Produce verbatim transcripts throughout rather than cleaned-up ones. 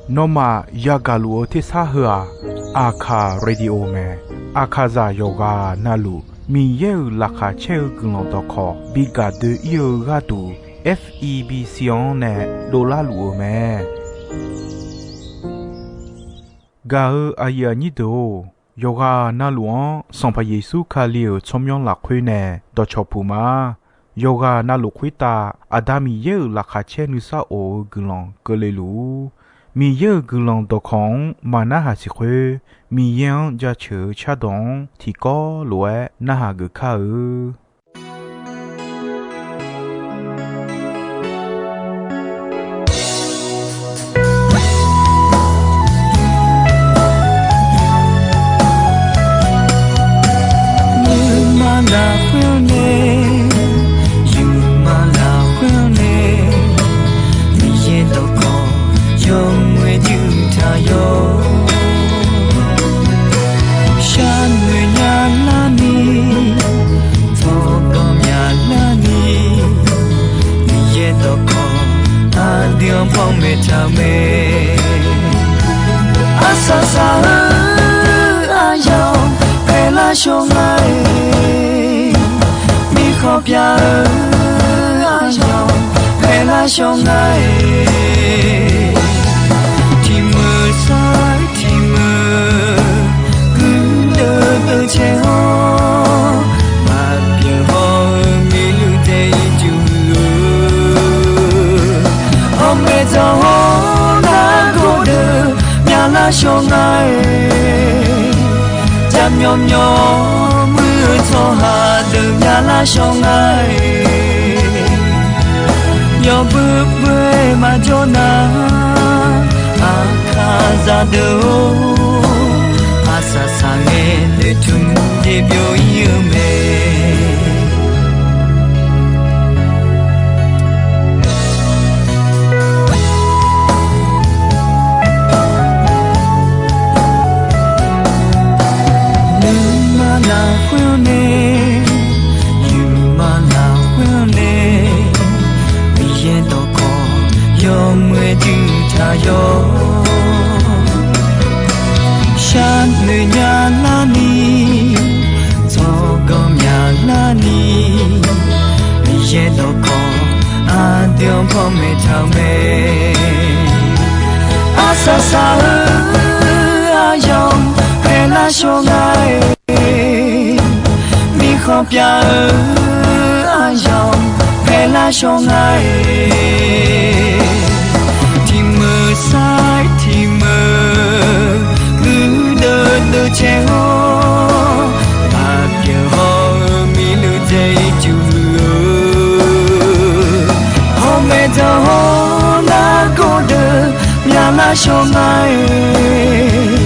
Nawmaf yagaq luf-eu tersar heu-aq, Aqkaq Radio mae. Aqkaqzaq yawqghaq navluf Miqyaer-euq laqkhaq caer-eu guiqlanq dawqkawq bi gaq doe-ir-eu gharduq, F E B C-anr nae dovlar luf-eu mae. Gaq-eu aqyuif aqnyir deuq-or, yawqghaq navluf-anr Sanqpaq Yeqsur Kali-euq tsawrmyanr lafkhoer nae dawqcawq puq ma. Yawqghaq navluf khoertav Aqda Miqyaer-euq laqkhaq caer nuisar of-eu guiqlanq keuvle luf-ur. Miqyaer-euq guiqlanq dawqkawq-anr maqnarhaq siq khoer, Miqyaer-anr jaceuq-eu cardawq-anr tiqkawv lof-aer narhaq geuf kar-eu. Nuima lafkhoer-anr nae, yawqma lafkhoer-anr nae, Miqyaer dawqkawq yawmuiq-aer juq taq yawr. Sharnoeq nya larni, tsawrganq myaq larni, Miqyaer dawqkawq aqdui-anr panmaeq taq-eu mae. Arsaq saq-eu aryamq paeqlar shawr nga-iq, mirkhanq pyav-eu aryamq paeqlar shawr nga-iq, tiqmeuq sar-eu tiqmeuq guirdeuv deuv caer-awr, maqbyaeq haw-eu miqluq daef-ir juq-eu, hawmaeq dzaq-awr nargawr deuq myavlar shawr nga-iq, jaqmyawf myawf muir-eu tsawrhaq deuq myavlar shawr nga-iq, yawbui bui-aer maqjawr nar, Aqkaqzaq deuq-or, arsaq saqngae noeqtmq jeq byov-ir-eu mae. Nuima lafkhoer-anr nae, yawqma lafkhoer-anr nae, Miqyaer dawqkawq yawmuiq-aer juq taq yawr. Sharnoeq nya larni, tsawrganq myaq larni, Miqyaer dawqkawq aqdui-anr panmaeq taq-eu mae. Arsaq saq-eu aryamq paeqlar shawr nga-iq, mirkhanq pyav-eu aryamq paeqlar shawr nga-iq, tiqmeuq sar-ir tiqmeuq guirdeuv deuv caer-awr, maqbyaeq haw-eu miqluq dzae-ir juq-eu, hawmaeq dzaq-awr nargawr deuq myavlar shawr nga-iq,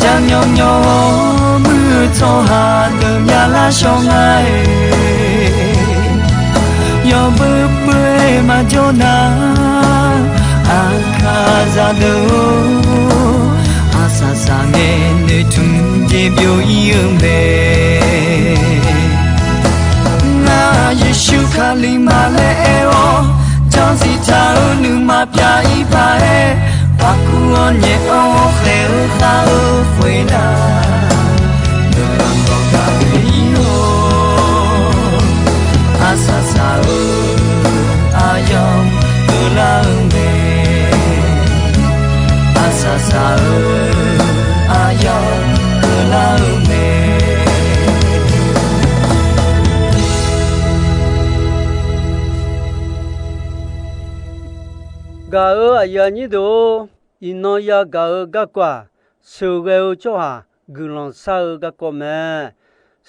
jaqmyawf myawf-awr muir-eu tsawrhaq deuq myavlar shawr nga-iq, yawbui bui-aer maqjawr nar, Aqkaqzaq deuq-or, arsaq saqngae noeqtmq jeq byov-ir-eu mae. Ngar Yeqsur Kali ma laer aer-awr, janrziq taq-eu nuima pyav-ir paq-aer, paqkuv-awr nyaef-awr khaeq-eu khav-eu khoernar, nuima dawqgaq daef-ir-awr, arsaq saq-eu aryamq keuvlar-eu mae. Arsaq saq-eu aryamq keuvlar-eu mae. Gaq-eu aqyuif aqnyir deuq-or, iqnan yagaq-eu garkawv-aq, sheuqghae-eu tsawrhaq guiqlanq shar-eu garkawv mae.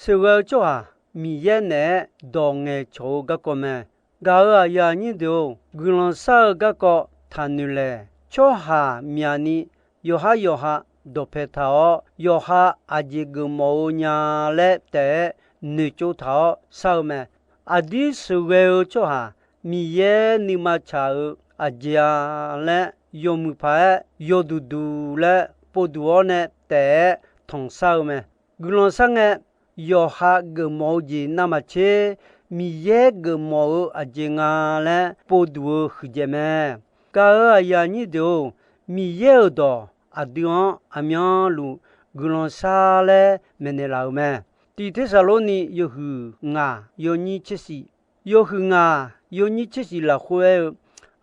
Sheuqghae-eu tsawrhaq Miqyaer naeq-aer dawq ngaeqcawq-eu garkawv mae. Gaq-eu aqyuif aqnyir deuq-or, guiqlanq shar-eu garkawv taqnoeq laeq. Tsawrhaq myaqni yawqhar yawqha dawqpae taq-awr, yawqha aqjeq geufmawf-eu nya laer taef-aer noeqtsov taq-awr shar-eu mae. Aqdir sheuqghae-eu tsawrhaq Miqyaer nuima tsaq-eu aqjeq-a laer yawmuiq paq-aer yawduq duq laer povduq-awr nae taef-aer tanqshar-eu mae. Guiqlanq shar ngae, yawqha geufmawf-eu jeq navmaqtser Miqyaer geufmawf-eu aqjeq nga laer povduq-eu huiqdzaeq mae. Gaq-euq aqyuif aqnyir deuq-or, Miqyaer-euq dawq aqdui-anr aqmyanluf guiqlanq shar laer maeqnaeq laf-euq mae. Tiq Tersaqlorni yawhuiq ngaq yawnyir tser shif, yawhuiq ngaq yawnyir tser shif lafkhoer aer-eu,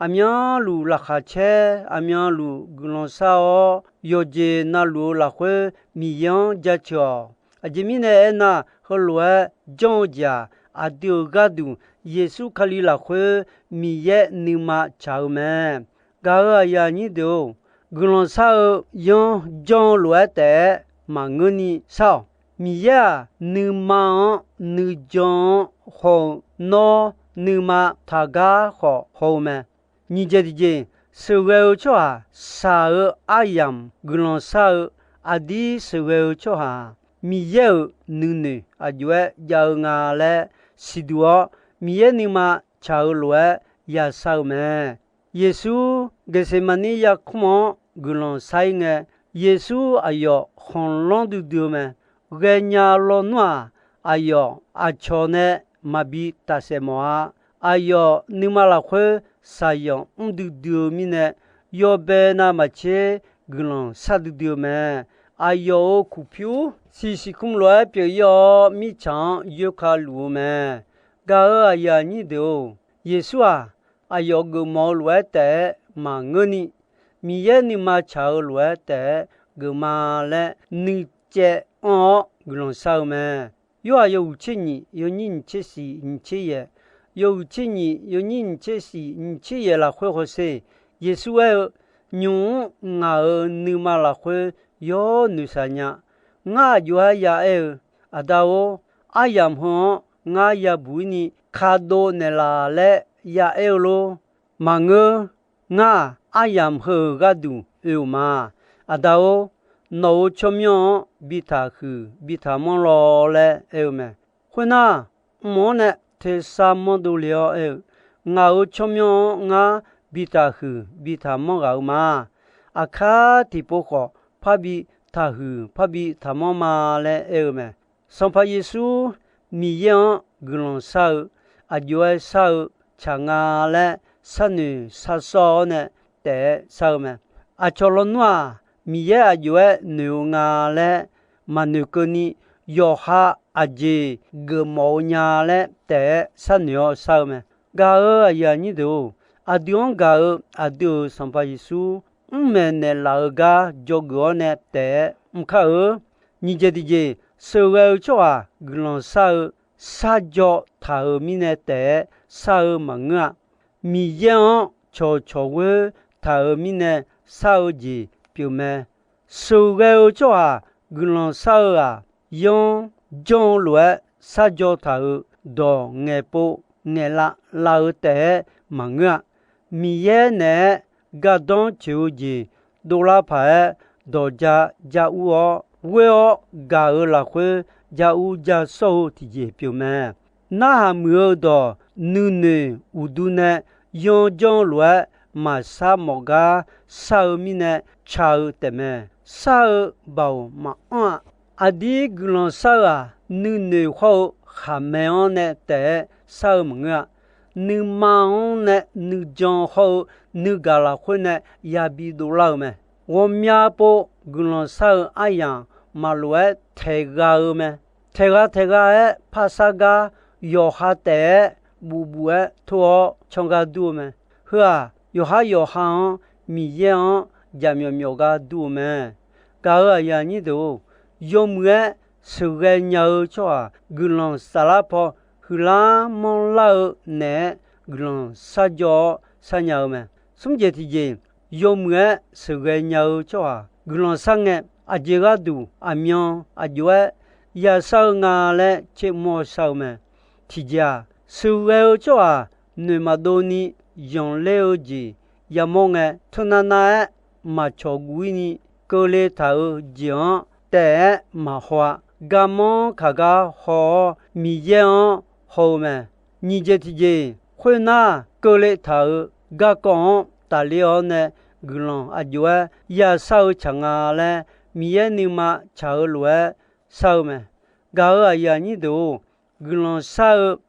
aqmyanluf laqkhaq caer, aqmyanluf guiqlanq shar-awr, yawqjeq navluf-eu lafkhoer Miqyaer-anr jaceuq-awq. Aqjeq mirnae aernar, heulof-aer janr-eu jeq-aq, aqdui-euq gharduq Yeqsur Kali lafkhoer Miqyaer nuima tsaq-eu mae. Gaq-euq aqyuif aqnyir deuq-or, guiqlanq shar-eu yanr janr-eu lof-aer taef-aer maqngeurni shar-awq. Miqyaer-aq, nuima-anr nuijan-anr haw-eu, nawr nuima taqgar khawf haw-eu mae. Nyiq jeq tiqjeq, sheuqghae-eu tsawrhaq shaq-eu aryamq guiqlanq shar-eu, aqdir sheuqghae-eu tsawrhaq-aq, Miqyaer-euq nuinoeq aqjox-aer jav-eu nga laer siqduq-awr, Miqyaer nuima tsaq-eu lof-aer yashar-eu mae. Yeqsur Geqseqmaqnir yarkmr-anr guiqlanq shar-ir ngae, Yeqsur aqyawf khanqlanr duidui-eu mae. Ghaenya lawnmr-aq, aqyawf aqcawq nae maqbi tafsaef mawf-a. Aqyawf nuima lafkhoer shaqyanq mr duidui-eu mirnae, yawbae navmaqtser guiqlanq shar duidui-eu mae. Aqyawf-euq kuqpyur siqsiq kmr lof-aer pyeuf-ir-awr, mirtsaq-anr yoerka luf-eu mae. Gaq-euq aqyuif aqnyir deuq-or, Yeqsur-aq, aqyawf geufmawf-eu lof-aer taef-aer maqngeurni, Miqyaer nuima tsaq-eu lof-aer taef-aer geufma laer nuicaev anr-awr guiqlanq shar-eu mae. Yorhaq yawhuiq tser nyiq yawnyir nyiq tser shif nyiq tser yaeq, yawhuiq tser nyiq yawnyir nyiq tser shif nyiq tser yaeq lafkhoer hawsher. Yeqsur aer-eu, Nymq-mr ngaq-euq nuima lafkhoer yawr noeqshaq nya. Ngar aqjox-aer ya aer-eu, Aqda-or, aryamq heu-anr ngar yabuq-ir ni kadov naeqlaf laer ya aer-eu lor? Maqngeur. Ngar-aq, aryamq heu-euq gharduq oe-euq ma. Aqda-or, nawq-euq tsawrmyanr-anr bi taqhuiq bi taqmanr law laer aer-eu mae. Khoernar, mq-anr nae tersar manrdov le-awr aer-eu, Ngaq-euq tsawrmyanr-anr ngar bi taqhuiq bi taqmanr ghaq-euq ma. Aqkar tiqpov khawf parbi taqhuiq parbi taqmanr ma laer aer-eu mae. Sanqpaq Yeqsur Miqyaer-anr guiqlanq shar-eu, aqjox-aer shar-eu tsaq nga laer sharnoeq sharsawr-awr nae taef-aer shar-eu mae. Aqcawq lawnmr-aq, Miqyaer aqjox-aer noeq-eu nga laer maqnoeq keuvni, yawqha aqjeq geufmawf-eu nya laer taef-aer sharnoeq-awr shar-eu mae. Gaq-euq aqyuif aqnyir deuq-or, aqdui-anr gaq-eu aqdui-euq Sanqpaq Yeqsur mrmaeq naeqlaf-eu gar dzawgeuf-awr nae taef-aer mr kar-eu. Nyiq jeq tiqjeq, sheuqghae-eu tsawrhaq guiqlanq shar-eu, shar dzaw taq-euq mirnae taef-aer shar-eu maqngeur-a. Miqyaer-anr cawq cawq ghoer taq-euq mirnae shar-eu jeq pyeuf mae. Sheuqghae-eu tsawrhaq guiqlanq shar-eu-aq, yanr janr-eu lof-aer shar dzaw taq-euq dawq ngaeqpov ngaeqlav lav-eu taef-aer maqngeur-a. Miqyaer naeq-aer gardanr tsoeq-eu jeq dovlar paq-aer, dawq ja ja ur-awr ghoer-awr gaq-euq lafkhoer ja ur ja sawr-eu tiqjeq pyeuf mae. Narhaq muiq-eu dawq nuinoeq uqdu nae yanr janr-eu lof-aer maqshar mawf gar shar-eu mirnae ca-eu taefmae. Shar-eu baoq maqanr-a. Aqdir guiqlanq shar-eu-aq, nuinoeq hawr-eu khaqmae-anr nae taef-aer shar-eu maqngeur-a. Nuima-anr nae nuijan hawr-eu nuigaq lafkhoer nae yabi dovlar-eu mae. Ghawqmya pov guiqlanq shar-eu aryamq maqlof-aer taeqgha-eu mae. Taeqgha taeqgha-aer parshar gar yawqha taef-aer buf buf-aer tor-awr cangar dur-eu mae. Heu-aq, yawqhar yawqha-anr Miqyaer-anr jaqmyawf myawf gar dur-eu mae. Gaq-euq aqyuif aqnyir deuq-or, yawmuiq-aer sheuqghae nya-eu tsawrhaq guiqlanq saflar paw huiqlar manrlar-eu naeq-aer guiqlanq shar dzaw-awr shar nya-eu mae. Smr jeq tiqjeq, yawmuiq-aer sheuqghae nya-eu tsawrhaq guiqlanq shar ngae, aqjeq gharduq aqmyan aqjox-aer yashar-eu nga laer tsermr-awr shar-eu mae. Tiqjeq-aq, sheuqghae-eu tsawrhaq noeq maqdov ni zanqler-eu jeq yamawr ngae, teunav nav-aer maqcawq guv-ir ni keuvle taq-euq jeq-anr taef-aer maqhaw-a. Garmanr kaq gar haw-awr, Miqyaer-anr haw-eu mae. Nyiq jeq tiqjeq, khoernar, keuvle taq-euq garkawv-anr tafler-awr nae guiqlanq aqjox-aer yashar-eu tsaq nga laer Miqyaer nuima tsaq-eu lof-aer shar-eu mae. Gaq-euq aqyuif aqnyir deuq-or, guiqlanq shar-eu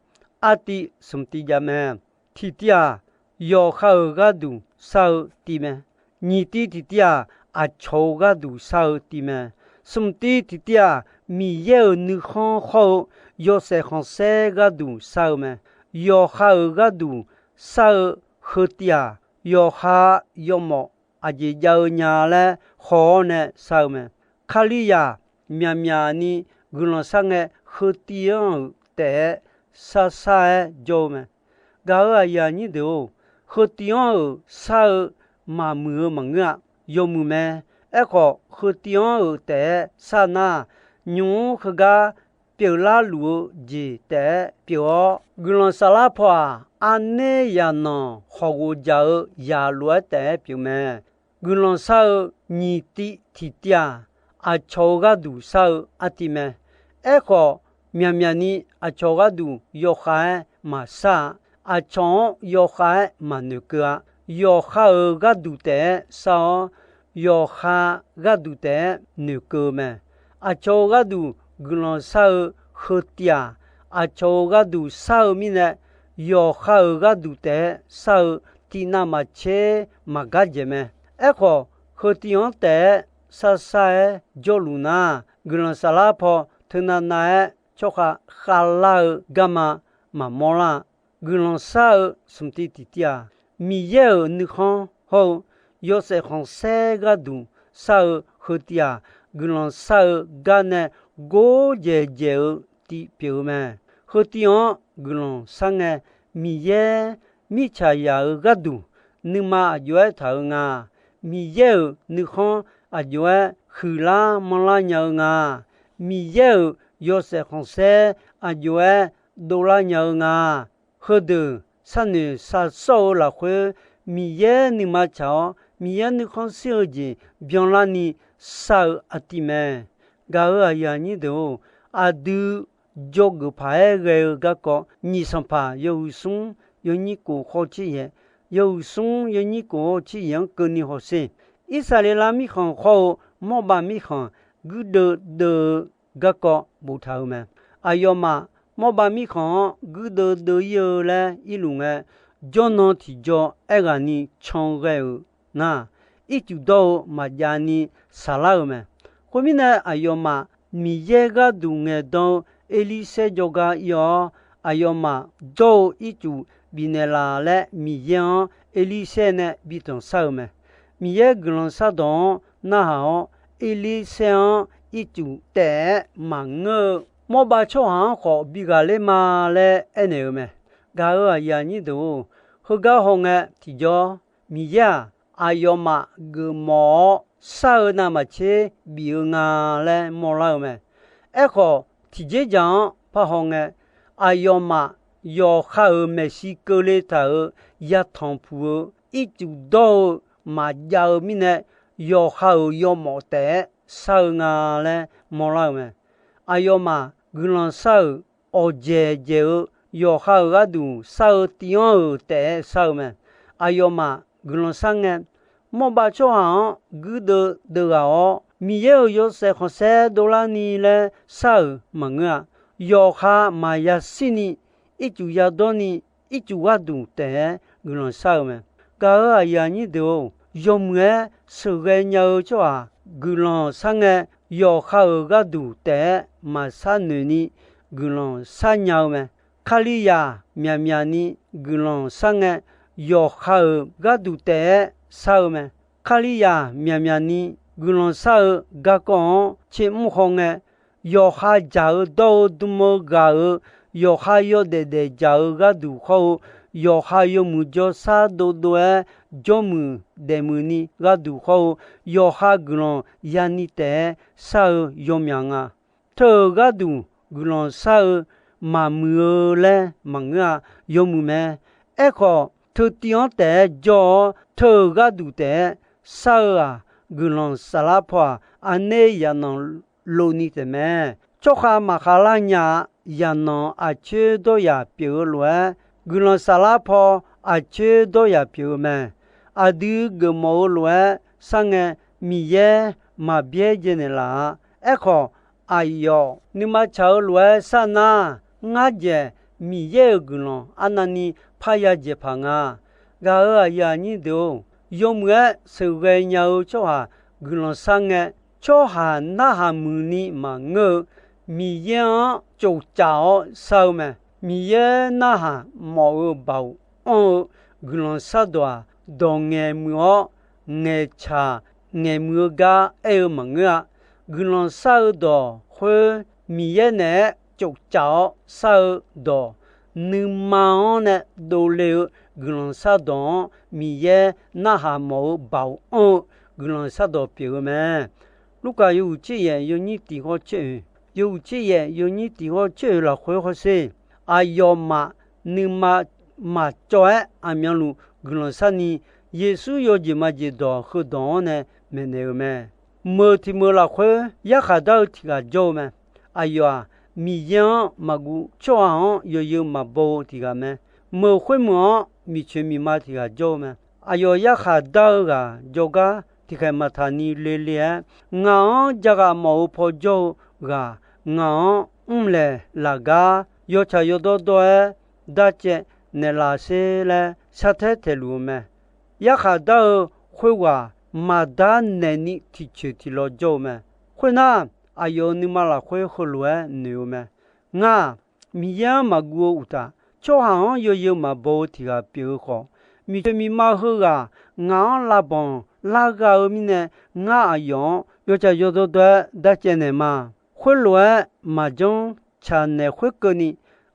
artiv smq tiv jav mae. Tiqtiv-aq, yawqha-euq gharduq shar-eu tiv mae. Nyiq tiv tiqtiv-aq, aqcawq-euq gharduq shar-eu tiv mae. Smq tiv tiqtiv-aq, Miqyaer-euq nuikhanr hawr-eu yawshaef khanqsaer gharduq shar-eu mae. Yawqha-euq gharduq shar-eu heu tiv-aq, yawqha yawmawf aqjeq jav-eu nya laer haw-awr nae shar-eu mae. Kalizaq myaqmyaq ni guiqlanq shar ngae, heu tiv-anr-euq taef-aer shar shar-aer jawr-eu mae. Gaq-euq aqyuif aqnyir deuq-or, heu tiv-anr-euq shar-eu maqmuiq-eu maqngeur-a. Yawmuiq mae. Aerkhawf, heu tiv-anr-euq taef-aer shar nar, nymq-mr heugar pyeuflar luf-eu jeq taef-aer pyeuf-awr, guiqlanq saflar paw-aq, aqner yaqnanq hawqghof dzaq-eu yaq lof-aer taef-aer pyeuf mae. Guiqlanq shar-eu nyiq tiv tiqtiv-aq, aqcawq-euq gharduq shar-eu artiv mae. Aerkhawf, myaqmyaq ni aqcawq gharduq yawkhav-aer maqshar-a. Aqcawq-anr yawkhav-aer maqnoeqkeuv-a. Yawqha-euq gharduq taef-aer shar-awr, yawqha gharduq taef-aer noeqkeuv-eu mae. Aqcawq-euq gharduq guiqlanq shar-eu heu tiv-aq, aqcawq-euq gharduq shar-eu mirnae, yawqha-euq gharduq taef-aer shar-eu tiqnav maqtser maqgar dzaeq mae. Aerkhawf, heu tiv-anr taef-aer shar shar-aer jawrluf nar, guiqlanq saflar paw teunav nav-aer tsawrkhav khavlar-eu garma maqmawr lar-a. Guiqlanq shar-eu smq tiv tiqtiv-aq, Miqyaer-euq nuikhanr hawr-eu yawshaef khanqsaer gharduq shar-eu heu tiv-aq, guiqlanq shar-eu gar nae gordzaeq dzaeq-eu tiv pyeuf-eu mae. Heu tiv-anr guiqlanq shar ngae, Miqyaer mirtsaqzaq-euq gharduq nuima aqjox-aer taq-eu nga. Miqyaer-euq nuikhanr aqjox-aer huiqlar manrlar nya-eu nga. Miqyaer-euq yawshaef khanqsaer aqjox-aer dovlar nya-eu nga. Heudeuq sharnoeq sharsawr-eu lafkhoer, Miqyaer nuima tsaq-awr, Miqyaer nuikhanr shir-eu jeq byanlarni shar-eu artiv mae. Gaq-euq aqyuif aqnyir deuq-or, aqdui jawrgeuf paq-aer ghae-eu garkawv, nyiq sanqpaq yawhuiq smr yawnyir kof khawr tser yaeq, yawhuiq smr yawnyir kof-awr tser yaeq-anr keuvni hawsher. Irsaqleqlav mirkhanq khawr-eu Mawrbav mirkhanq guirdeuv deuv-eu garkawv boftaq-eu mae. Aqyawfmaf Mawrbav mirkhanq-anr guirdeuv deuv-ir-eu laer irluf ngae, jawrnan tiqjaw aerghaqni can ghae-euq nar, ircuf dawr-eu maqjav ni saqlar-euq mae. Khoermirnae, aqyawfmaf Miqyaer gharduq ngaeqdan-eu Erlirsaer jawrgar ir-awr, aqyawfmaf dawr-eu ircuf bifnaeq laf laer Miqyaer-anr Erlirsaer nae bi tanqsar-euq mae. Miqyaer guiqlanq shardawq-anr narhaq-awr, Erlirsaer-anr ircuf taef-aer maqngeur-eu Mawrbav tsawrhaq-anr khawf bi ghaqler ma laer aernaeq-eu mae. Gaq-euq aqyuif aqnyir deuq-or, heugar hawngae tiqjawr, Miqyaer-aq, aqyawfmaf geufmawf-awr shar-eu navmaqtser bif-eu nga laer mawrlar-eu mae. Aerkhawf, tiqjeq dzaq-anr parhaw ngae, aqyawfmaf yawqha-euq maeqshi keuvle taq-euq yatanq puq-eu ircuf dawr-eu maqjav-eu mirnae, yawqha-euq yawmawf taef-aer shar-eu nga laer mawrlar-eu mae. Aqyawfmaf guiqlanq shar-euq awqdzaeq dzaeq-eu yawqha-euq gharduq shar-eu tiv-anr-euq taef-aer shar-eu mae. Aqyawfmaf guiqlanq shar ngae, Mawrbav tsawrhaq-anr guirdeuv deuv ghaq-awr, Miqyaer-euq yawshaef khanqsaer dovlarni laer shar-euq maqngeur-a. Yawqha maqya shirni, ircuf yadawrni, ircuf gharduq taef-aer guiqlanq shar-eu mae. Gaq-euq aqyuif aqnyir deuq-or, yawmuiq-aer sheuqghae nya-eu tsawrhaq guiqlanq shar ngae, yawqha-euq gharduq taef-aer maqshar noeqni guiqlanq shar nya-eu mae. Kalizaq myaqmyaq ni guiqlanq shar ngae, yawqha-euq gharduq taef-aer shar-eu mae. Kalizaq myaqmyaq ni guiqlanq shar-eu garkawv-anr tsermr hawngae, yawqha dzaq-eu dawr-eu dm-eu ghaq-euq, yawqha yawdaef daef dzaq-eu gharduq hawr-eu, yawqha yawmuiq jawrshar dovdov-aer jawrmuiq daefmuiq ni gharduq hawr-eu, yawqha guiqlanq yani taef-aer shar-eu yawmyaq nga. Teu-euq gharduq guiqlanq shar-eu maqmuiq-eu laer maqngeur-a, yawmuiq mae. Aerkhawf, teutiv-anr taef-aer jawr-awr, teu-euq gharduq taef-aer shar-eu-aq, guiqlanq saflar paw-aq, aqner yaqnanq lov ni taef mae. Tsawrkhav maqkhav lar nya-a. Yaqnanq aqcoer dawryaq pyeuf-eu lof-aer, guiqlanq saflar paw aqcoer dawryaq pyeuf-eu mae. Aqdui geufmawf-eu lof-aer sharngae, Miqyaer maqbyaer dzaenaeq laf-a. Aerkhawf, aqyawf nuima tsaq-eu lof-aer sharnar, ngar dzaeq Miqyaer-euq guiqlanq arnavni parya dzaeq paq nga. Gaq-euq aqyuif aqnyir deuq-or, yawmuiq-aer sheuqghae nya-eu tsawrhaq guiqlanq shar ngae, tsawrhaq narhaq muiqni maqngeur-eu, Miqyaer-anr tsoftsaf-awr shar-eu mae. Miqyaer narhaq mawf-eu baoq anr-eu guiqlanq shardawq-aq, dawq ngaeqmuiq-awr, ngaeqcaq ngaeqmuiq-eu gar aer-eu maqngeur-a. Guiqlanq shar-eu dawq khoer Miqyaer naeq-aer tsoftsaf-awr shar-eu dawq, nuima-anr nae dovle-eu guiqlanq shardawq-anr Miqyaer narhaq mawf-eu baoq anr-eu guiqlanq shardawq pyeuf-eu mae. Lurkaf yawhuiq tser yaef yawnyir tiq hawr tser oeq, yawhuiq tser yaef yawnyir tiq hawr tser oeq lafkhoer hawsher, aqyawfmaf nuima maqcawv-aer aqmyanluf guiqlanq sharni, Yeqsur yawjeq majeq dawq heudawq-anr nae maeqnaeq-euq mae. Meuq tiq meuq lafkhoer yarkhaq dar-eu tiq ghaq jawr-eu mae. Aqyawf-aq, Miqyaer-anr maqguv tsawrhaq-anr yawzeu maqbaw-eu tiq ghaq mae. Meuq khoermeuq-anr miqcoeq miqma tiq ghaq jawr-eu mae. Aqyawf yarkhaq dar-eu ghaq jawrgar tiqkhaeq maqtaq ni le le-aer, ngaq-anr jaghaq mawf-eu paw jawr-eu ghaq, ngaq-anr mrlaeq laf gar yawtsaq yawdawr dawr-aer darcaev naeqlaf sher laer shartaer taeq luf-eu mae. Yarkhaq dar-eu khoerghaq maqdar naeqni tiqcoeq tiqlaw jawr-eu mae. Khoernar, aqyawf-euq nuima lafkhoer heulof-aer noeq-eu mae. Ngar-aq, Miqyaer-anr maqguv-eu uqtaf, tsawrhaq-anr yawzeu maqbaw-eu tiq ghaq pyeuf-eu khawf, miqcoeq miqma heughaq ngaq-anr lavbanq lar gha-eu mirnae, ngar aqyawf-anr yawtsaq yawdawr dawr-aer darcaev naeq ma. Khoerlof-aer maqjanr tsaq naeq khoerkeuvni,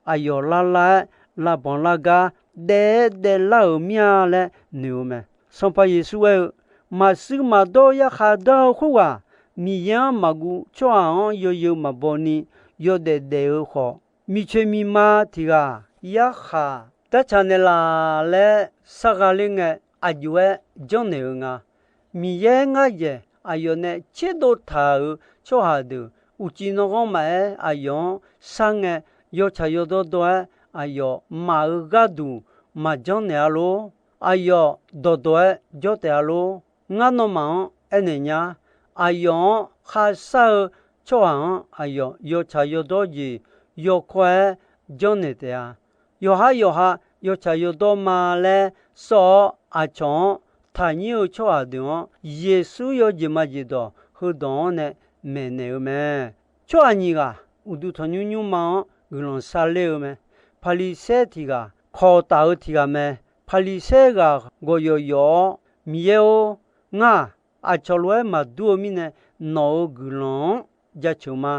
aqyawf lar lar-aer lavbanq lar gar daef-aer daeflar-euq mir-a laer noeq-eu mae. Sanqpaq Yeqsur aer-eu, maqshuir maqdawr yarkhaq dar-eu khoerghaq, Miqyaer-anr maqguv tsawrhaq-anr yawzeu maqbaw ni yawdaef daef-eu khawf, miqcoeq miqma tiq ghaq yarkhaq dartsaq naeqlaf laer sar gha ler ngae, aqjox-aer janrnaeq-eu nga. Miqyaer ngar yaeq aqyawf nae tserdov taq-euq tsawrhaq deuq uqcif nanghanr maqaer aqyawf-anr shar ngae, yawtsaq yawdawr dawr-aer aqyawf maf-eu gharduq maqjanr naeq-a lor. Aqyawf dawqdawq-aer jawr taef-a lor. Ngar nawmaf-anr aernaeq nya, aqyawf-anr kharshar-eu tsawrhaq-anr aqyawf yawtsaq yawdawr jeq yawkawr-aer janrnaeq taef-a. Yawqhar yawqha yawtsaq yawdawr ma laer sawr-awr, aqcawq-anr taqnyir-eu tsawrhaq deuq-anr Yeqsur yawjeq majeq dawq heudawq-anr nae maeqnaeq-eu mae. Tsawrhaq nyiq ghaq uqduq tanqnymr nymrma-anr guiqlanq sharler-eu mae. Paqliqsaer tiq ghaq, kawq taf-eu tiq ghaq mae. Paqliqsaer ghaq gawqyawf yawf-awr, Miqyaer-or, ngar-aq, aqcawq lof-aer maqdur-eu mirnae, nawq-euq guiqlanq-anr jaceuq ma.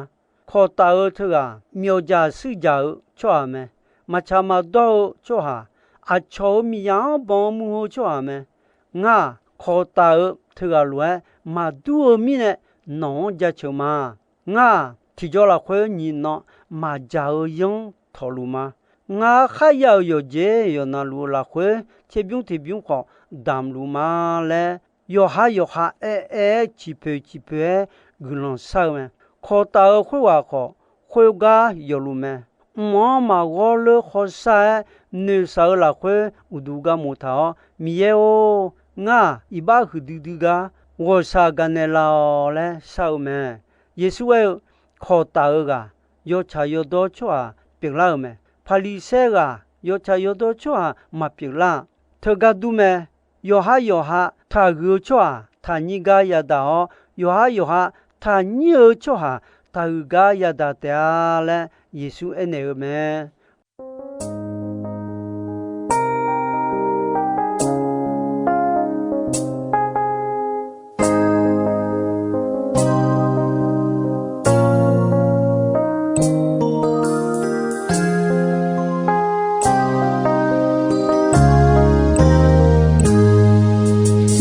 Kawq taf-eu teughaq myawqjaq shuirjaq-eu tsawrhaq mae. Maqtsaq maqdawr-eu tsawrhaq, aqcawq-euq miqzaq-anr banq mur-eu tsawrhaq mae. Ngar-aq, kawq taf-eu teughaq lof-aer maqdur-eu mirnae, nawq-anr jaceuq ma. Ngar-aq, tiqjawr lafkhoer nyiq nan maqjaq-eu yanr tawqluf ma. Ngar kharya-euq yawqjeq yawqnavluf-eu lafkhoer, terbymr terbymr khawf damq luf ma laer, yawqha yawqha aer aer-aer ciqpoeq ciqpoeq-aer guiqlanq shar-eu mae. Kawq taf-eu khoerghaq khawf, khoergar yawfluf mae. Mq-anr maqghawr ler khawsar-aer noeqshaq-eu lafkhoer uqduq garmoq taq-awr, Miqyaer-or, ngar-aq, iqbax huiqdui dui gar ghawqshaq gaqnaeq laf-awq laer shar-eu mae. Yeqsur aer-eu, kawq taf-eu ghaq yawtsaq yawdawr tsawrhaq pyeuflar-euq mae. Paqliqsaer ghaq yawtsaq yawdawr tsawrhaq maqpyeuflar-a. Teugar dur mae. Yawqhar yawqha taqhuiq-eu tsawrhaq taqnyir gar yadaq-awr, yawqhar yawqha taqnyir-eu tsawrhaq taqhuiq gar yadaq taef-a laer Yeqsur aernaeq-eu mae.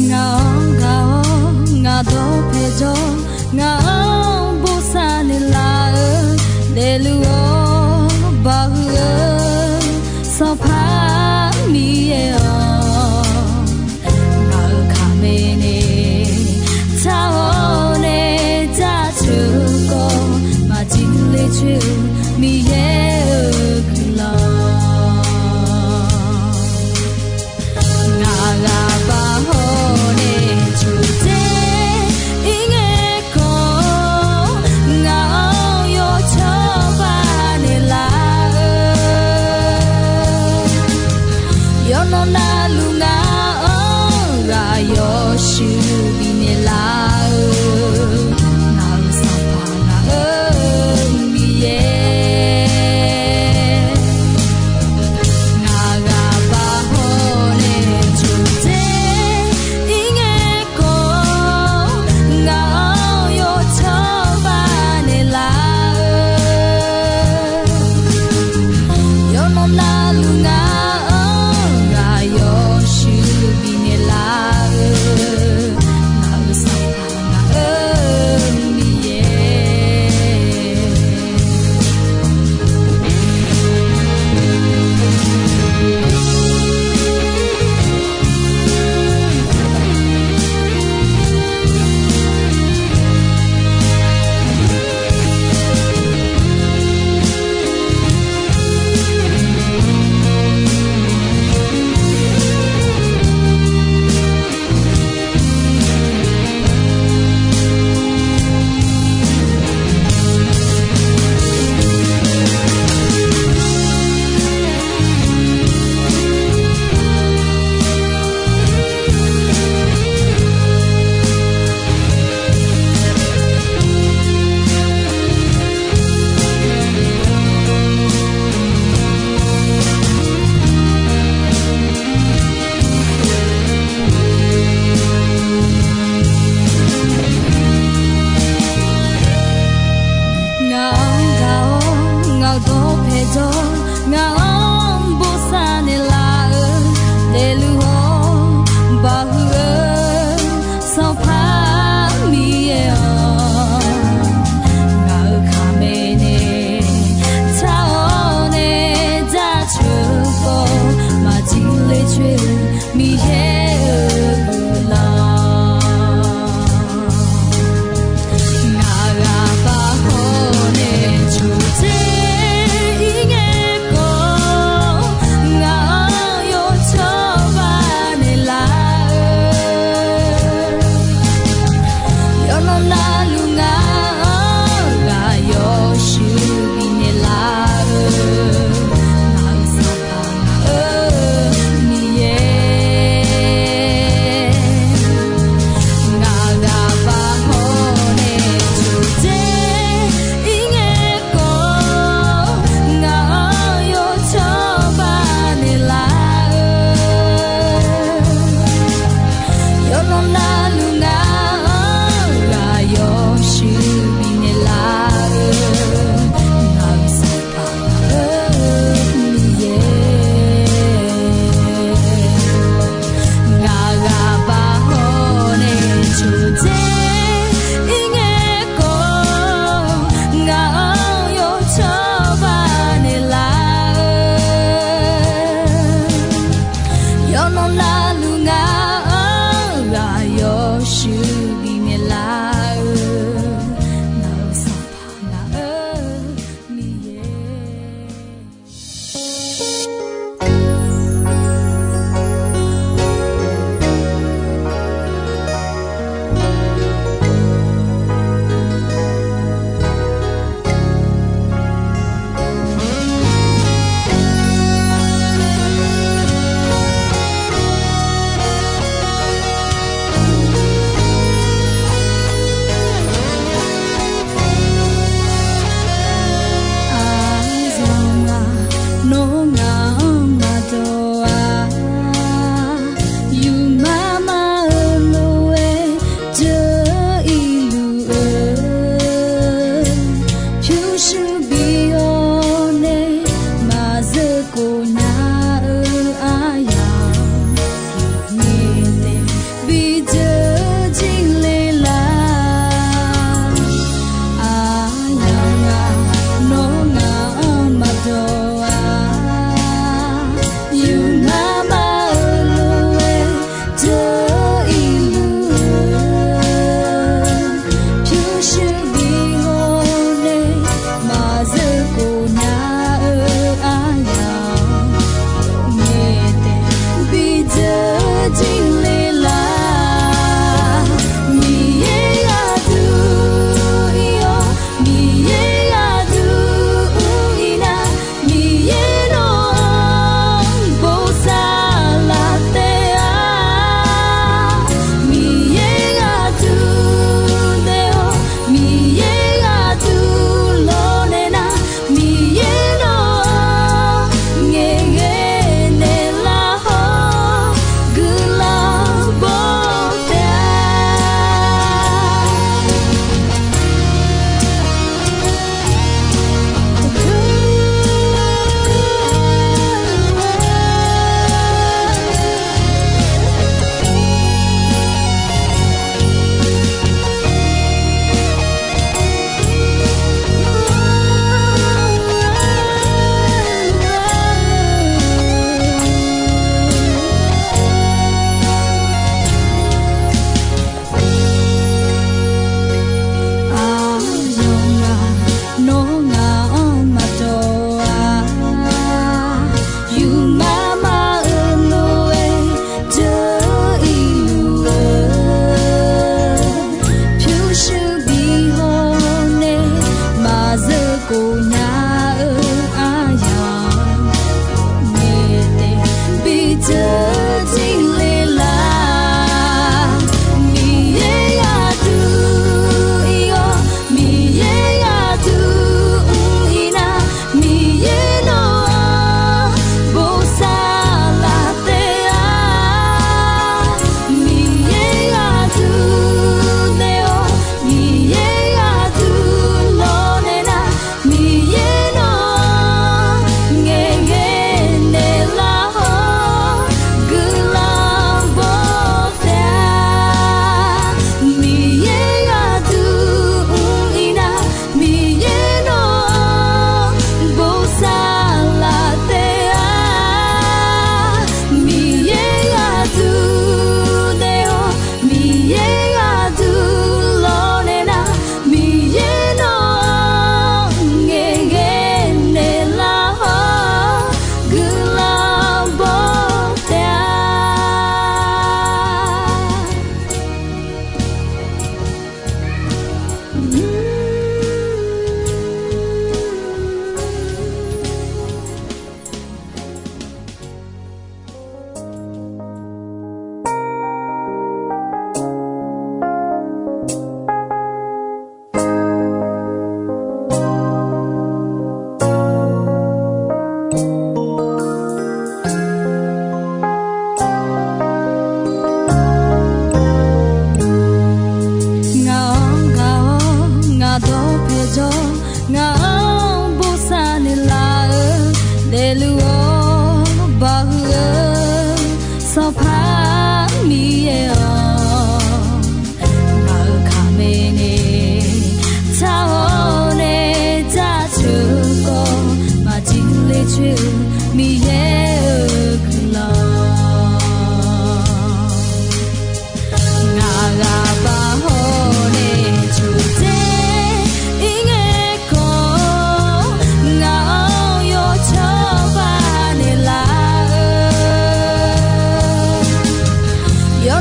Ngaq-anr gaq-awr ngaq dawq paeqjawr, ngaq-anr bosav naeqlaf-eu daefluf-awr bahuiq Paqhuiq-eu Sanqpaq Miqyaer-awq, ngaq-euq kaqmae nae tsawrhawq nae jaceuq-eu khawf, maqjir ler coer-eu Miqyaer-euq guiqlanq. Ngaq ghaq bav hawr nae coqtser ir ngae khawf, ngaq-anr yawcawba naeq laf-eu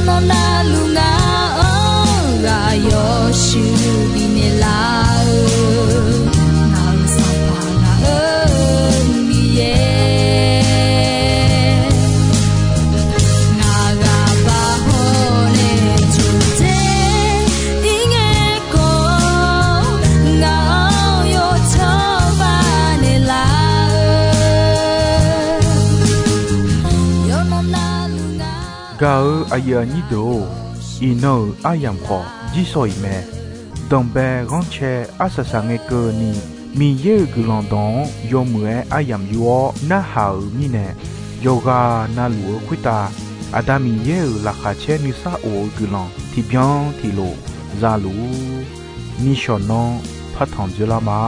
Nawr navluf ngar-anr ghaq yawshuif bifnaeq laf-eu, ngaq-euq Sanqpaq ngaq-euq Miqyaer, ngaq ghaq baq hawnaeq jawqdzer ir ngae khawf, ngaq-anr yawtanr baqnaeq laf-eu, yawqnan navluf ngar. Gaq-eu aqyuif aqnyir deuq-or, iqnan-euq aryamq khawf jirsawq iq mae. Danqbae ghanrcae arsaq saq ngae keuvni, Miqyaer-euq guiqlanq dawq-anr yawmuiq-aer aryamq yur-awr narhaq-euq mirnae, yawqghaq navluf-eu khoertav Aqda Miqyaer-euq laqkhaq caer nuisar of-eu guiqlanq tiqbyan tiqlof za luf-ur. Nishawq nanr partanq dzoerlar ma.